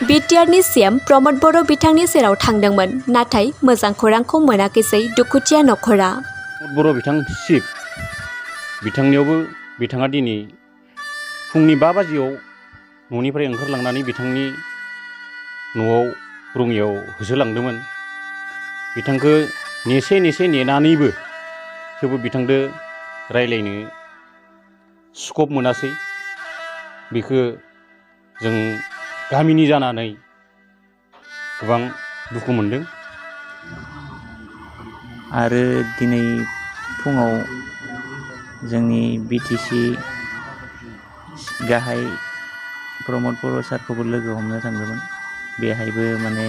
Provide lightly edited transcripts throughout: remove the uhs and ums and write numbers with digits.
बिटिआरनि सीएम प्रमद बर' बिथांनि सेराव थांदोंमोन नाथाय मोजां खौरांखौ मोनाखैसै दुखुथिया नखरा। प्रमद बर' बिथां चिफ बिथांनियावबो बिथाङा दिनै फुंनि 5 बाजियाव न'निफ्राय ओंखारलांनानै बिथांनि न'आव रङियाव होसोलांदोंमोन। बिथांखौ नेसे नेनानैबो थेवबो बिथांदो रायलायनो स्कप मोनासै। बेखौ जों गामिनि जानानै गोबां दुखु मोनदों। आरो दिनै फुङाव जोंनि बिटिसि गाहाय प्रमद बर' सारखौबो लोगो हमनो थांदोंमोन। बेहायबो माने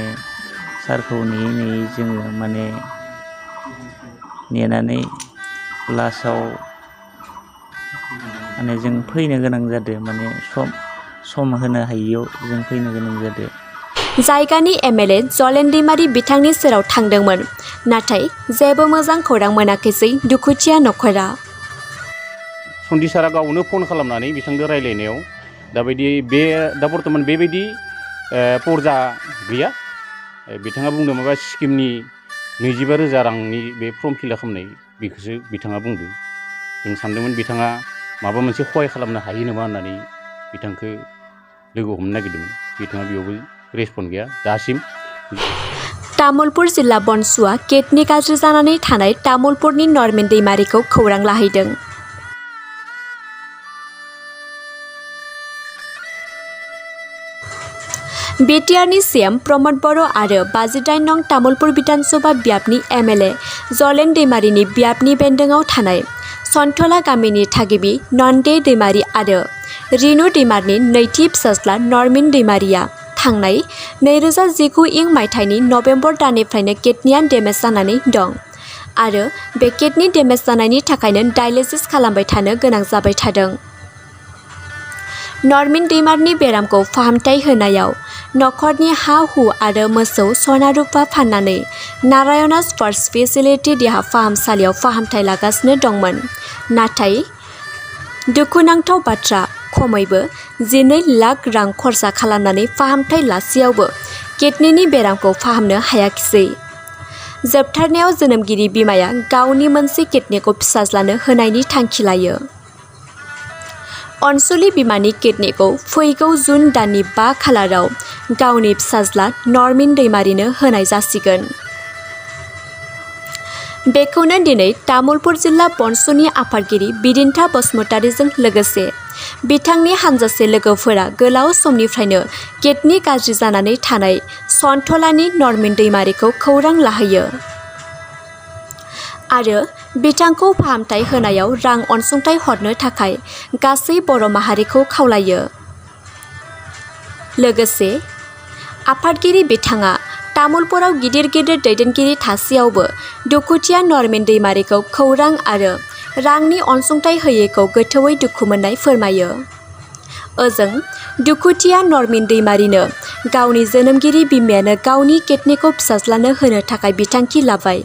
सारखौ नेयै जोङो माने नेनानै लास्टआव माने जों फैनो गोनां जादों। माने सम होनो हायियाव जों फैनो गोनां जादों। जायगानि एमएलए जलेन दैमारी बिथांनि सेराव थांदोंमोन नाथाय जेबो मोजां खौरां मोनाखैसै दुखुथिया नखरा। सन्धि सारा गावनो फन खालामनानै बिथांजों रायलायनायाव दा बर्थमान बेबायदि पर्जा गैया। बिथाङा बुंदों माबा स्किमनि 25,000 रांनि बे फर्म फिलआप खालामनाय बेखौसो बिथाङा बुंदों। जों सानदोंमोन बिथाङा माबा मोनसे सहाय खालामनो हायो नामा होननानै बिथांखौ लोगो हमनो नागिरदोंमोन। बिथाङा बेयावबो रेसपन्ड गैया दासिम। तामुलपुर जिल्ला बनसुआ किडनि गाज्रि जानानै थानाय तामुलपुरनि नरमिन दैमारीखौ खौरां लाहैदों। बिटिआरनि सीएम प्रमद बर' आरो 59 नं तामुलपुर विधानसभा ब्याबनि एमएलए जलेन दैमारीनि ब्याबनि बेन्दोङाव थानाय सन्थला गामिनि थागिबि नन्दे दैमारी आरो रिनु दैमारीनि नैथि फिसाज्ला नरमिन दैमारीया थांनाय 2019 मायथाइनि नभेम्बर दाननिफ्रायनो किडनिया डेमेज जानानै दं आरो बे किडनि डेमेज जानायनि थाखायनो डायलिसिस खालामबाय थानो गोनां जाबाय थादों। नरमिन दैमारीनि बेरामखौ फाहामथाय होनायाव नखरनि हा-हु आरो मोसौ सना-रुपा फाननानै नारायणास फार्स्ट स्पेशलिटी देहा फाहामसालियाव फाहामथाय लागासिनो दंमोन। नाथाय दुखुनांथाव बाथ्रा खमैबो 12 लाख रां खरसा खालामनानै फाहामथाय लासेयावबो किडनिनि बेरामखौ फाहामनो हायाखिसै। जोबथारनायाव जोनोमगिरि बिमाया गावनि मोनसे किडनिखौ फिसाज्लानो होनायनि थांखि लायो। अनसुलि बिमानि किडनिखौ फैगौ जुन दाननि 5 खालाराव गावनि फिसाज्ला नरमिन दैमारीनो होनाय जासिगोन। बेखौनो दिनै तामुलपुर जिल्ला बनसुनि आफादगिरि बिदिन्था बसुमतारीजों लोगोसे बिथांनि हानजासे लोगोफोरा गोलाव समनिफ्रायनो किडनि गाज्रि जानानै थानाय सन्थलानि नरमिन दैमारीखौ खौरां लाहैयो आरो बिथांखौ फाहामथाय होनायाव रां अनसुंथाइ हरनो थाखाय गासै बर' माहारिखौ खावलायो। लोगोसे आफादगिरि बिथाङा तामुलपुराव गिदिर दैदेनगिरि थासेयावबो दुखुथिया नरमिन दैमारीखौ खौरां आरो रांनि अनसुंथाइ होयैखौ गोथौयै दुखु मोननाय फोरमायो। ओजों दुखुथिया नरमिन दैमारीनो गावनि जोनोमगिरि बिमायानो गावनि किडनिखौ फिसाज्लानो होनो थाखाय बिथांखि लाबाय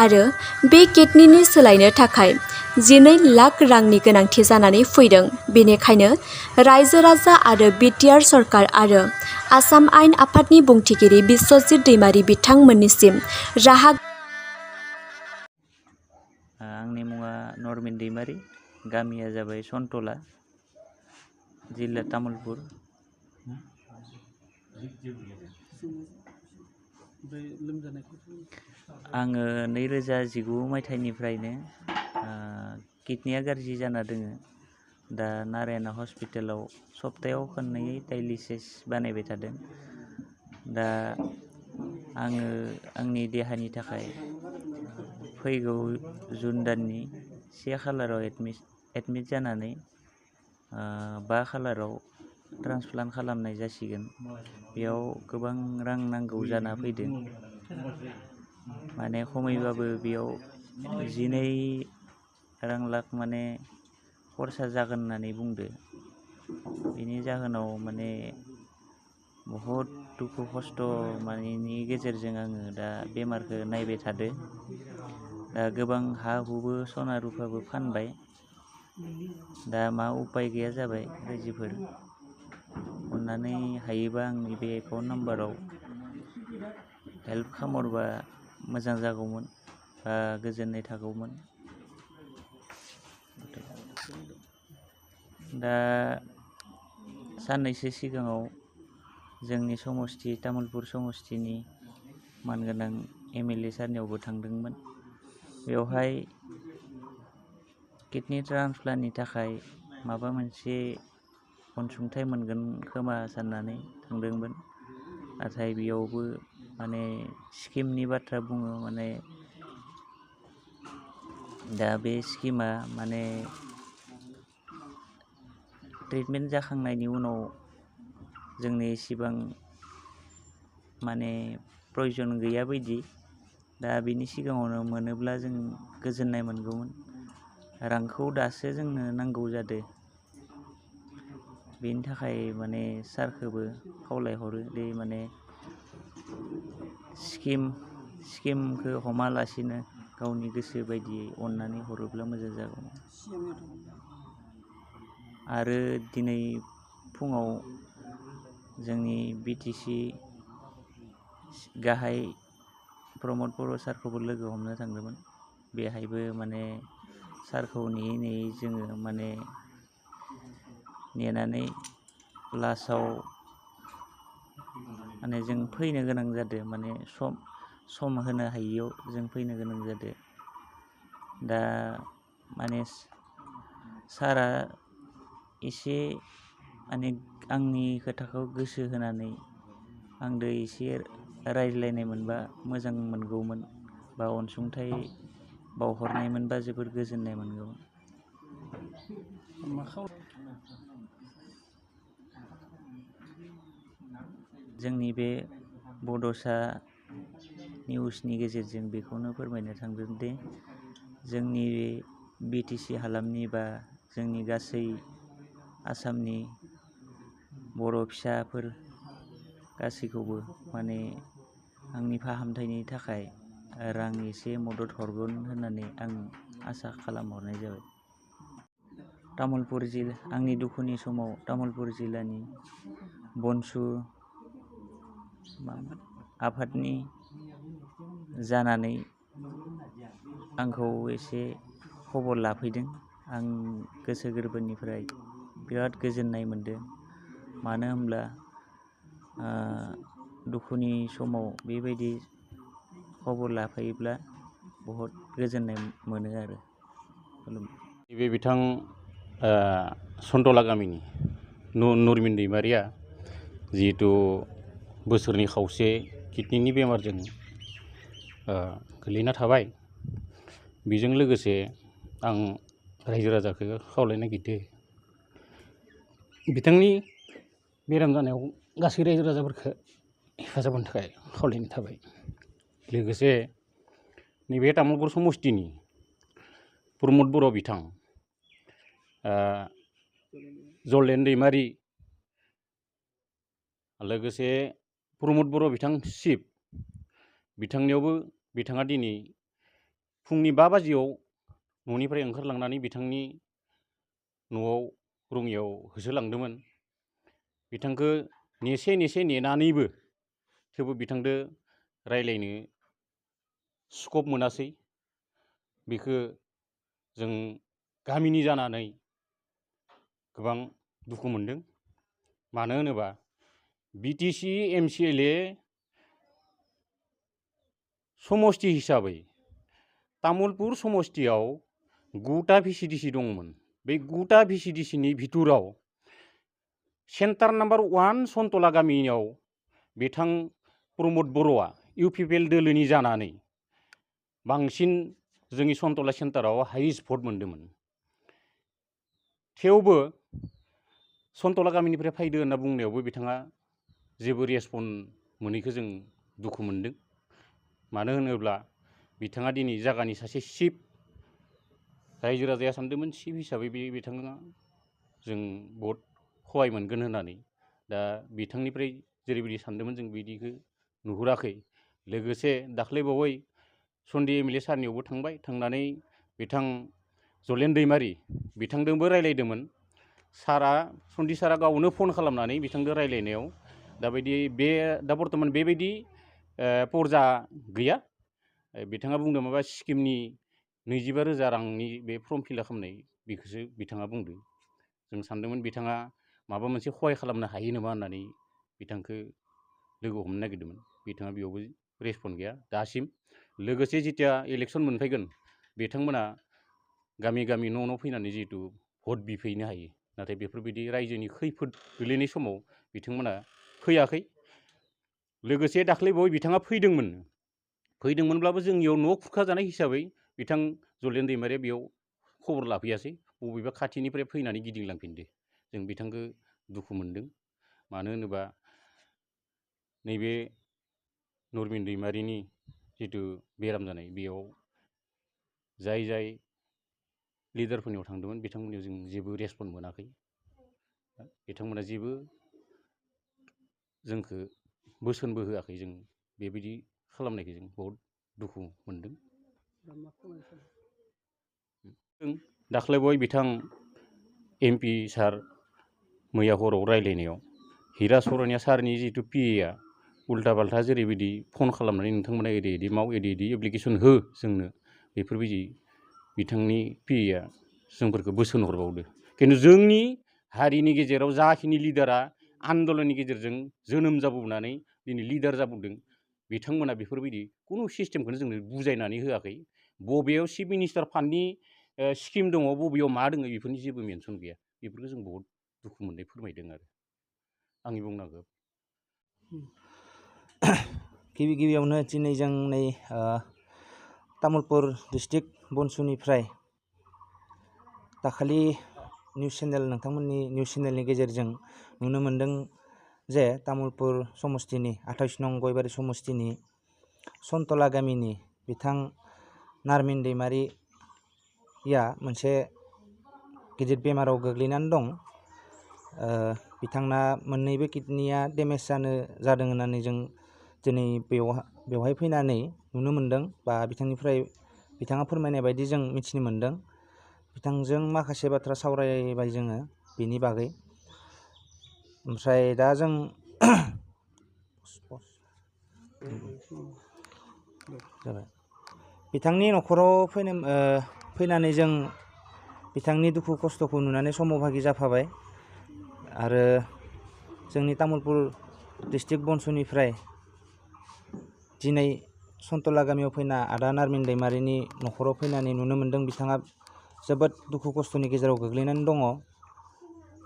आरो बे किडनिनि सोलायनो थाखाय 12 लाख रांनि गोनांथि जानानै फैदों। बेनिखायनो रायजो राजा आरो बिटिआर सरकार आरो आसाम आयेन आफादनि बुंथिगिरि बिश्वजित दैमारी बिथांमोननिसिम राहा। आंनि मुङा नरमिन दैमारी, गामिया जाबाय सन्थला, जिल्ला तामुलपुर। आङो 2019 मायथाइनिफ्रायनो किडनिया गाज्रि जाना दोङो। दा नारायणा हस्पिटालाव सप्तायाव खननै डायलिसिस बानायबाय थादों। दा आङो आंनि देहानि थाखाय फैगौ जुन दाननि 1 खालाराव एडमिट जानानै 5 खालाराव ट्रान्सप्लान्ट खालामनाय जासिगोन। बेयाव गोबां रां नांगौ जाना फैदों। माने खमैबाबो बेयाव 12 लाख माने खरसा जागोन होननानै बुंदो। बेनि जाहोनाव माने बहुद दुखु खस्थ' मानेनि गेजेरजों आङो दा बेमारखौ नायबाय थादो। दा गोबां हा-हुबो सना रुफाबो फानबाय। दा मा उपाय गैया जाबाय रायजोफोर। अन्नानै हायोबा आंनि बे एकाउन्ट नाम्बाराव हेल्प खालामहरबा मोजां जागौमोन बा गोजोननाय थागौमोन। दा साननैसो सिगाङाव जोंनि समस्ति तामुलपुर समस्तिनि मानगोनां MLA सारनियावबो थांदोंमोन। बेवहाय किडनि ट्रान्सप्लान्टनि थाखाय माबा मोनसे अनसुंथाइ मोनगोन खोमा साननानै थांदोंमोन। नाथाय बेयावबो माने स्किमनि बाथ्रा बुङो। माने दा बे स्किमा माने ट्रिटमेन्ट जाखांनायनि उनाव जोंनो इसिबां माने प्रयजन गैया बायदि। दा बिनि सिगाङावनो मोनोब्ला जों गोजोननाय मोनगौमोन। रांखौ दासो जोंनो नांगौ जादों। बेनि थाखाय माने सारखौबो खावलायहरो दे माने स्किमखौ हमालासिनो गावनि गोसो बायदियै अननानै हरोब्ला मोजां जागौमोन। आरो दिनै फुङाव जोंनि BTC गाहाय प्रमद बर' सारखौबो लोगो हमनो थांदोंमोन। बेहायबो माने सारखौ नेयै नेयै जोङो माने नेनानै लास्टआव माने जों फैनो गोनां जादों। माने सम होनो हायियाव जों फैनो गोनां जादों। दा माने सारा एसे माने आंनि खोथाखौ गोसो होनानै आंदो एसे रायज्लायनाय मोनबा मोजां मोनगौमोन बा अनसुंथाइ बावहरनाय मोनबा जोबोर गोजोननाय मोनगौमोन। जोंनि बे बड'सा निउसनि गेजेरजों बेखौनो फोरमायनो थांदों दि जोंनि BTC हालामनि बा जोंनि गासै आसामनि बर' फिसाफोर गासैखौबो माने आंनि फाहामथायनि थाखाय रां एसे मदद हरगोन होननानै आं आसा खालामहरनाय जाबाय। आंनि दुखुनि समाव तामुलपुर जिल्लानि बनसु आफादनि जानानै आंखौ एसे खबर लाफैदों। आं गोसो गोरबोनिफ्राय बिराद गोजोननाय मोनदों। मानो होनब्ला दुखुनि समाव बेबायदि खबर लाफैयोब्ला बहुद गोजोननाय मोनो आरो। बे बिथां सन्तला गामिनि नरमिन दैमारिया जिहेथु बोसोरनि खावसे किडनिनि बेमारजों गोलैना थाबाय। बेजों लोगोसे आं रायजो राजाखौ खावलायनो नागिरदों बिथांनि बेराम जानायाव गासै रायजो राजाफोरखौ हेफाजाब होनो थाखाय खावलायनाय थाबाय। लोगोसे नैबे तामुलपुर समस्तिनि प्रमद बर' बिथां जलेन दैमारि लोगोसे प्रमद बर' बिथां चिफ बिथांनियावबो बिथाङा दिनै फुंनि 5 बाजियाव न'निफ्राय ओंखारलांनानै बिथांनि न'आव रङियाव होसोलांदोंमोन। बिथांखौ नेसे नेनानैबो थेवबो बिथांदो रायलायनो स्कप मोनासै। बेखौ जों गामिनि जानानै गोबां दुखु मोनदों। मानो होनोबा BTC MCLA समस्ति हिसाबै तामुलपुर समस्तियाव 9टा VCDC दङमोन। बे 9टा VCDCनि भितुराव सेन्टार नाम्बार 1 सन्तला गामियाव बिथां प्रमद बर'आ UPPL दोलोनि जानानै बांसिन जोंनि सन्तला सेन्टाराव हाइस्ट भट मोन्दोंमोन। थेवबो सन्तला गामिनिफ्राय फैदो होनना बुंनायावबो बिथाङा जेबो रेसपन्स मोनैखौ जों दुखु मोनदों। मानो होनोब्ला बिथाङा दिनै जागानि सासे चिफ रायजो राजाया सानदोंमोन चिफ हिसाबै बिथाङा जों बहुद सहाय मोनगोन होननानै। दा बिथांनिफ्राय जेरैबायदि सानदोंमोन जों बिदिखौ नुहुराखै। लोगोसे दाख्लैबावै सन्धि MLA सारनियावबो थांबाय। थांनानै बिथां जलेन दैमारि बिथांजोंबो रायलायदोंमोन। सारा सन्दिप सारा गावनो फन खालामनानै बिथांजों रायलायनायाव दा बर्थमान बेबायदि पर्जा गैया। बिथाङा बुंदों माबा स्किमनि 25,000 रांनि बे फर्म फिलआप खालामनाय बेखौसो बिथाङा बुंदों। जों सानदोंमोन बिथाङा माबा मोनसे सहाय खालामनो हायो नामा होननानै बिथांखौ लोगो हमनो नागिरदोंमोन। बिथाङा बेयावबो रेसपन्ड गैया दासिम। लोगोसे जेथिया इलेक्सन मोनफैगोन बिथांमोना गामि गामि न' फैनानै जिहेतु भट बिफैनो हायो, नाथाय बेफोरबायदि रायजोनि खैफोद गोलैनाय समाव बिथांमोना फैयाखै। लोगोसे दाख्लै बावै बिथाङा फैदोंमोनब्लाबो जोंनियाव न' खुरखाजानाय हिसाबै बिथां जलेन दैमारिया बेयाव खबर लाफैयासै, बबेबा खाथिनिफ्राय फैनानै गिदिंलांफिनदो। जों बिथांखौ दुखु मोनदों। मानो होनोबा नैबे नरबिन दैमारिनि जिथु बेराम जानाय बेयाव जाय लिडारफोरनियाव थांदोंमोन बिथांमोननियाव जों जेबो रेसपन्ड मोनाखै। बिथांमोना जेबो जोंखौ बोसोनबो होआखै। जों बेबायदि खालामनायखौ जों बहुद दुखु मोनदों। दाख्लै बावै बिथां MP सार मैया हराव रायलायनायाव हिरा सरनिया सारनि जिथु PA उल्टा पाल्टा जेरैबायदि फन खालामनानै नोंथांमोना एदि माव एदि एप्लिकेसन हो जोंनो, बेफोरबायदि बिथांनि PA जोंफोरखौ बोसोन हरबावदो। खिन्थु जोंनि हारिनि गेजेराव जाखिनि लिडारा आन्दलननि गेजेरजों जोनोम जाबोनानै दिनै लिडार जाबोदों, बिथांमोना बेफोरबायदि खुनु सिस्टेमखौनो जोंनो बुजायनानै होआखै। बबेयाव चिफ मिनिस्टार फान्डनि स्किम दङ, बबेयाव मा दङ, बेफोरनि जेबो मेनसन गैया। बेफोरखौ जों बहुद दुखु मोननाय फोरमायदों आरो आंनि बुंनांगौ। गिबियावनो दिनै जों नै तामुलपुर डिस्ट्रिक्ट बनसुनिफ्राय दाखालि नोंथांमोननि निउस चेनेलनि गेजेरजों नुनो मोन्दों जे तामुलपुर समस्तिनि 28 नं गयबारि समस्तिनि सन्तला गामिनि बिथां नारमिन दैमारिया मोनसे गिदिर बेमाराव गोग्लैनानै दं। बिथांना मोननैबो किडनिया डेमेज जादों होननानै जों दिनै बेवहाय फैनानै नुनो मोन्दों, बा बिथाङा फोरमायनाय बायदि जों मिथिनो मोन्दों। बिथांजों माखासे बाथ्रा सावरायबाय जोङो बेनि बागै। ओमफ्राय दा जों बिथांनि न'खराव फैनानै जों बिथांनि दुखु खस्थ'खौ नुनानै समभागि जाफाबाय। आरो जोंनि तामुलपुर डिस्ट्रिक्ट बनसुनिफ्राय दिनै सन्तला गामियाव फैना आदा नारमिन दैमारिनि न'खराव फैनानै नुनो मोन्दों बिथाङा जोबोद दुखु खस्थ'नि गेजेराव गोग्लैनानै दङ।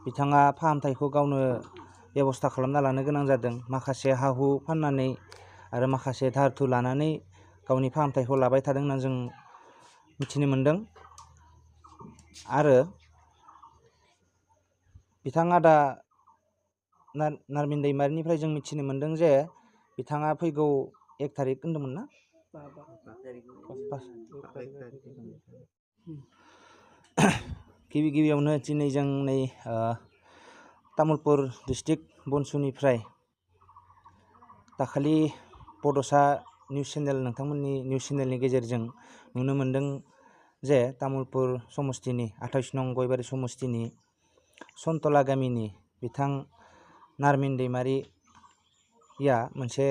बिथाङा फाहामथायखौ गावनो बेब'स्था खालामना लानो गोनां जादों। माखासे हा-हु फाननानै आरो माखासे धार-धुर लानानै गावनि फाहामथायखौ लाबाय थादों होनना जों मिथिनो मोन्दों। आरो बिथाङा दा नारमिन दैमारिनिफ्राय जों मिथिनो मोन्दों जे बिथाङा फैगौ 1 थारिख होन्दोंमोन ना? गिबियावनो दिनै जों नै तामुलपुर डिस्ट्रिक्ट बनसुनिफ्राय दाखालि बड'सा नोंथांमोननि निउस चेनेलनि गेजेरजों नुनो मोन्दों जे तामुलपुर समस्तिनि 28 नं गयबारि समस्तिनि सन्तला गामिनि बिथां नारमिन दैमारिया मोनसे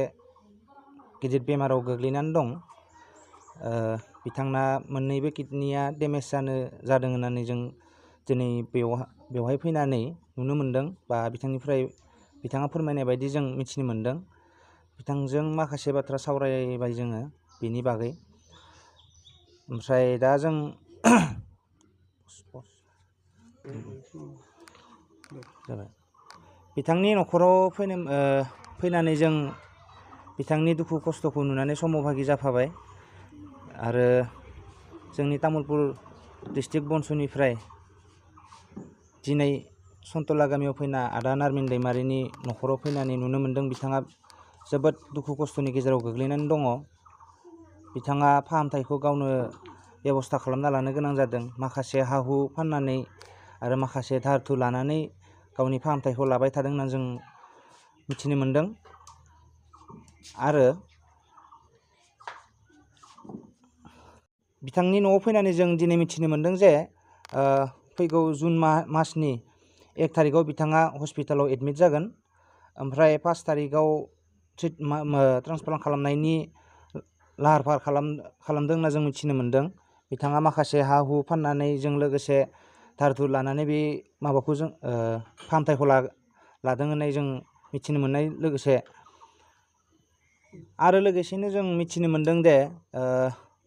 गिदिर बेमाराव गोग्लैनानै दं। बिथांना मोननैबो किडनिया डेमेज जादों होननानै जों दिनै बेवहाय फैनानै नुनो मोन्दों, बा बिथाङा फोरमायनाय बायदि जों मिथिनो मोन्दों। बिथांजों माखासे बाथ्रा सावरायबाय जोङो बेनि बागै। ओमफ्राय दा जों बिथांनि न'खराव फैनानै जों बिथांनि दुखु खस्थ'खौ नुनानै समभागि जाफाबाय। आरो जोंनि तामुलपुर डिस्ट्रिक्ट बनसुनिफ्राय दिनै सन्तला गामियाव फैना आदा नारमिन दैमारिनि न'खराव फैनानै नुनो मोन्दों बिथाङा जोबोद दुखु खस्थ'नि गेजेराव गोग्लैनानै दङ। बिथाङा फाहामथायखौ गावनो बेब'स्था खालामना लानो गोनां जादों। माखासे हा-हु फाननानै आरो माखासे धार-धुर लानानै गावनि फाहामथायखौ लाबाय थादों होनना जों मिथिनो मोन्दों। आरो बिथांनि न'आव फैनानै जों दिनै मिथिनो मोन्दों जे फैगौ जुन मासनि 1 थारिखआव बिथाङा हस्पिटालाव एडमिट जागोन। ओमफ्राय 5 थारिखआव ट्रान्सप्लान्ट खालामनायनि लाहार फाहार खालामदों होनना जों मिथिनो मोन्दों। बिथाङा माखासे हा हु फाननानै जों लोगोसे धार धुर लानानै बे माबाखौ जों फाहामथायखौ लादों होननाय जों मिथिनो मोननाय लोगोसे आरो लोगोसेनो जों मिथिनो मोन्दों दे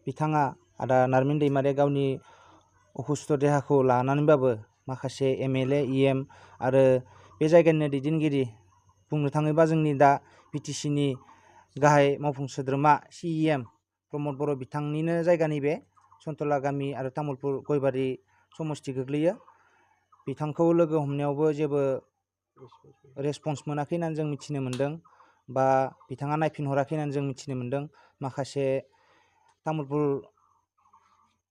बिथाङा आदा नारमिन दैमारिया गावनि असुस्थ' देहाखौ लानानैबाबो माखासे MLA EM आरो बे जायगानिनो दैदेनगिरि बुंनो थाङोबा जोंनि दा BTCनि गाहाय मावफुं सोद्रोमा CEM प्रमद बर' बिथांनिनो जायगानि बे सन्तला गामि आरो तामुलपुर गयबारि समस्ति गोग्लैयो। बिथांखौ लोगो हमनायावबो जेबो रेसपन्स मोनाखै होननानै जों मिथिनो मोन्दों बा बिथाङा नायफिनहराखै होननानै जों मिथिनो मोन्दों। माखासे तामुलपुर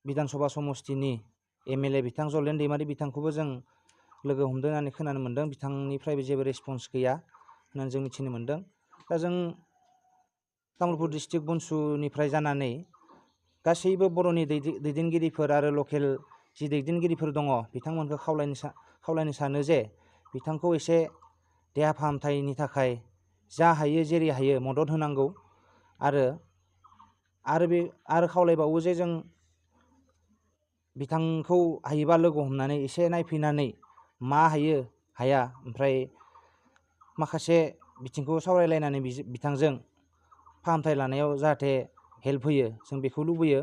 बिधान सभा समस्तिनि MLA बिथां जलेन दैमारि बिथांखौबो जों लोगो हमदों होननानै खोनानो मोन्दों। बिथांनिफ्रायबो जेबो रेसपन्स गैया होननानै जों मिथिनो मोन्दों। दा जों तामुलपुर डिस्ट्रिक्ट बनसुनिफ्राय जानानै गासैबो बर'नि दैदेनगिरिफोर आरो लकेल जि दैदेनगिरिफोर दङ बिथांमोनखौ खावलायनो सानो जे बिथांखौ एसे देहा फाहामथायनि थाखाय जा हायो जेरै हायो मदद होनांगौ आरो खावलायबावो जे जों बिथांखौ हायोबा लोगो हमनानै एसे नायफैनानै मा हायो हाया ओमफ्राय माखासे बिथिंखौ सावरायलायनानै बिथांजों फाहामथाय लानायाव जाहाथे हेल्प होयो जों बेखौ लुबैयो।